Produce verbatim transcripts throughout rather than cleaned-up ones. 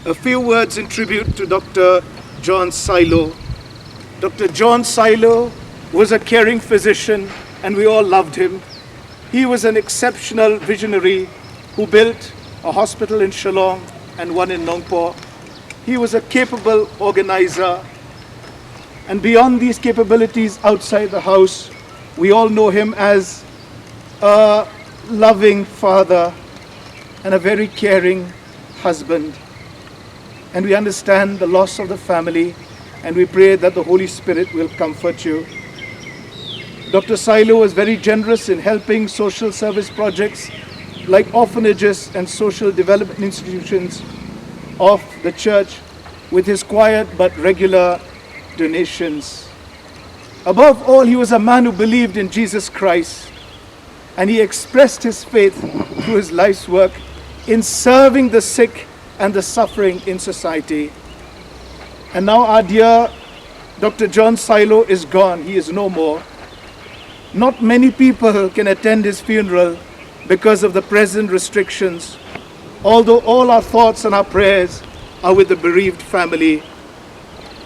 A few words in tribute to Doctor John Silo. Doctor John Silo was a caring physician and we all loved him. He was an exceptional visionary who built a hospital in Shillong and one in Nongpoh. He was a capable organizer, and beyond these capabilities outside the house, we all know him as a loving father and a very caring husband. And we understand the loss of the family, and we pray that the Holy Spirit will comfort you. Doctor Silo was very generous in helping social service projects like orphanages and social development institutions of the church with his quiet but regular donations. Above all, he was a man who believed in Jesus Christ, and he expressed his faith through his life's work in serving the sick and the suffering in society. And now our dear Doctor John Silo is gone. He is no more. Not many people can attend his funeral because of the present restrictions, although all our thoughts and our prayers are with the bereaved family.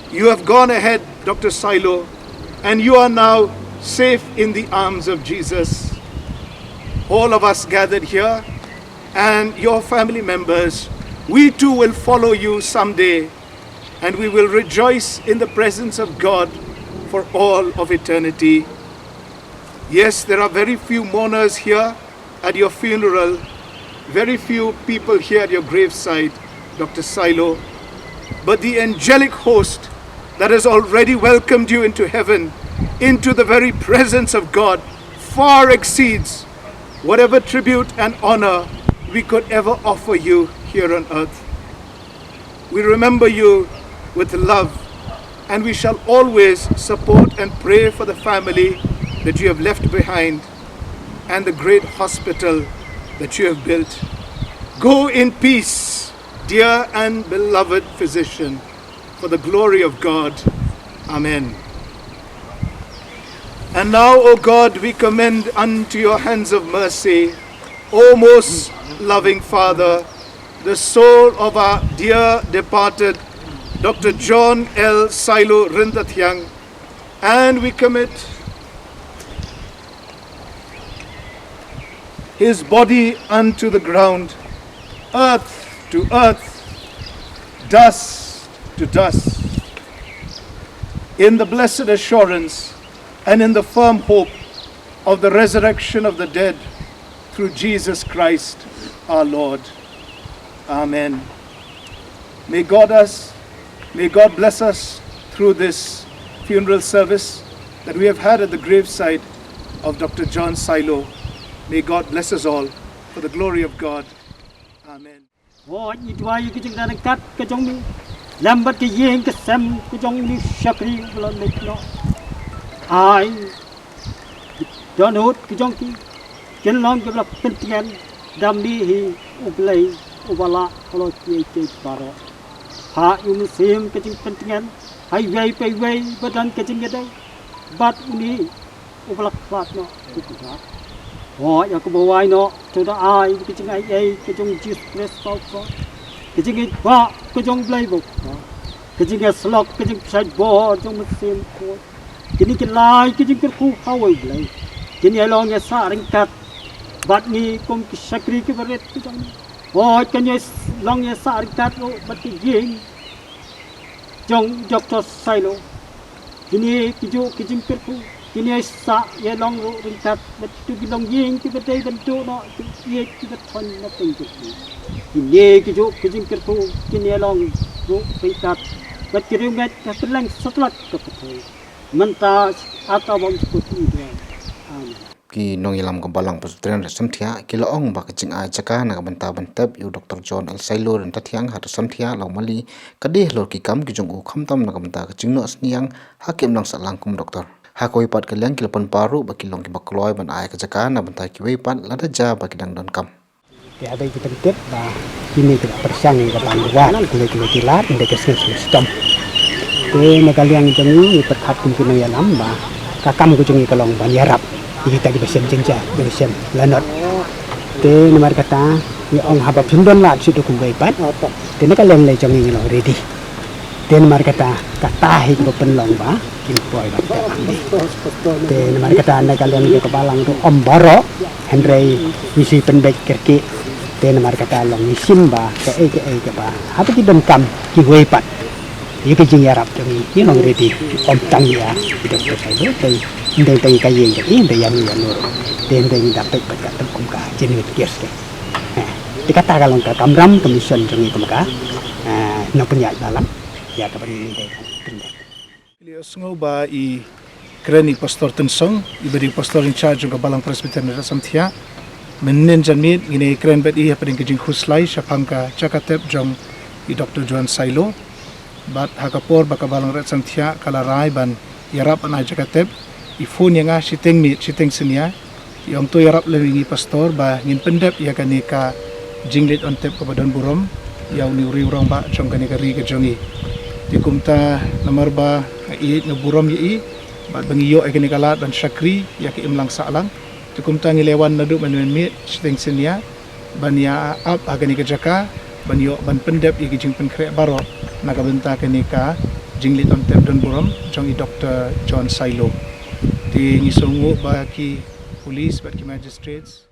You have gone ahead, Doctor Silo, and you are now safe in the arms of Jesus. All of us gathered here and your family members, we too will follow you someday, and we will rejoice in the presence of God for all of eternity. Yes, there are very few mourners here at your funeral, very few people here at your graveside, Doctor Silo. But the angelic host that has already welcomed you into heaven, into the very presence of God, far exceeds whatever tribute and honor we could ever offer you here on earth. We remember you with love, and we shall always support and pray for the family that you have left behind and the great hospital that you have built. Go in peace, dear and beloved physician, for the glory of God. Amen. And now, O God, we commend unto your hands of mercy, O most loving Father, the soul of our dear departed Doctor John L. Silo Ryntathiang, and we commit his body unto the ground, earth to earth, dust to dust, in the blessed assurance and in the firm hope of the resurrection of the dead through Jesus Christ our Lord. Amen. May God us, may God bless us through this funeral service that we have had at the graveside of Doctor John Silo. May God bless us all for the glory of God. Amen. Hooid, ngi duwai ïa ka jingdon ryngkat ka jong me lem bad ka ïing ka sem ka jong une u shakri uba la leit noh. Ai, dohnud ka jong ki kin long kiba la pyntngen da me hi, U Blei uba la halor kiei kiei baroh. Phah ïa u Mynsiem ka jingpyntngen ha iwei pa iwei ba don ka jingïadei bad une uba la khlad noh u kynrad. Hooid, ïa kaba wai noh to da ai ka jingaiei ka jong Jisu Khrist ba u Trai, ka jingïeit ba ka jong U Blei ba u Kpa, ka jingïasyllok ka jingpynshait bor jong u Mynsiem Bakhuid, kine ki lai ki jingkyrkhu ha uwei U Blei kin ïa long ïa sah ryngkat bad ngi kum ki shakri kiba rit ki jong ngi. Hooid, kin ïa long ïa sah ryngkat ruh bad ki ïing jong Doctor Silo. Kine ki juh ki jingkyrkhu kin ïa sah ïa long ruh ryngkat bad kitu ki longïing kiba dei ban duh noh ki ïeit kiba thoh na pdeng jong ki. Kine ki juh ki jingkyrkhu kin ïa long ruh ryngkat bad ki riewngeit ha kylleng satlak ka pyrthei, mynta, ata bymjukut. Amen. Ki nongïalam ka Balang Presbyterian Riew Samthiah ki la ong ba ka jingai jaka na ka bynta ban tep ïa u Doctor John L. Silo Ryntathiang ha Riew Samthiah Lawmali ka dei halor ki kam ki jong u, khamtam na ka bynta ka jingnoh synñiang ha ka imlang sahlang kum u doktor. Ha kawei pat ka liang ki la pynpaw ruh ba ki long kiba kloi ban ai ka jaka na bynta kiwei pat lada jia ba ki dang donkam. Te haba ki pyntip ba kine ki la pyrshang ïa ka bam ka wad, kine kine ki lad, ynda ka sngi shisha. Te na ka liang jong ngi, ngi pyrkhat kum ki nongïalam ba ka kam ka jong ngi ka long ban ïarap ïa kita kiba shem jingjia, kiba shem lanot. Te namar kata Ngi ong haba phim don lad shuh da kumwei pat. Te na ka liang lei jong ngi ngi long ready. Te namar kata, kata hi kaba pynlong ba kin poi ban tep hangne. Te namar kata na ka liang jong ka balang ruh ym baroh, hynrei ngi shu pynbeit kyrkieh. Te namar kata long ngi shim ba kaei kaei kaba haba ki donkam kiwei pat ïa ka jingïarap jong ngi, ngi long ready. Ym tang ïa i Doctor Sailo, hynrei hynrei tang ïa ka ïing jong i, hynrei ïa no ïa no ruh. Te hynrei ngi da peit pat ka kum ka genuine case te. Eh, te kata ka long ka kamram ka mission jong ngi kum ka, eh, nongpynïaid balang ïa kaba ngi dei ban pyndep. Ïohsngew ba i kren i Pastor Tynsong, iba dei i Pastor in charge jong ka Balang Presbyterian Raisamthiah. Mynnin janmiet ngin ïa kren bad i hapdeng ka jingkhuslai shaphang ka jaka tep jong i Doctor John Sailo. Bad ha ka por ba ka Balang Raisamthiah ka la rai ban ïarap ban ai jaka tep, i phone ïa nga shiteng miet shiteng synñia. I ong to ïarap lem ïa ngi Pastor ba ngin pyndep ïa kane ka jingleit on tep kaba don burom ïa une u riewrangbah jong kane ka ri ka jong ngi. Te kumta namar ba nga ïeit nga burom ïa i bad ba ngi ïoh ïa kane ka lad ban shakri ïa ka imlang sahlang. Te kumta ngi la wan naduh mynmiet shiteng synñia ban ïa ap ha kane ka jaka ban ïoh ban pyndep ïa ki jingpynkhreh baroh na ka bynta kane ka jingleit on tep don burom jong i Doctor John Sailo. Te ngi sngewnguh ba ki police bad ki magistrates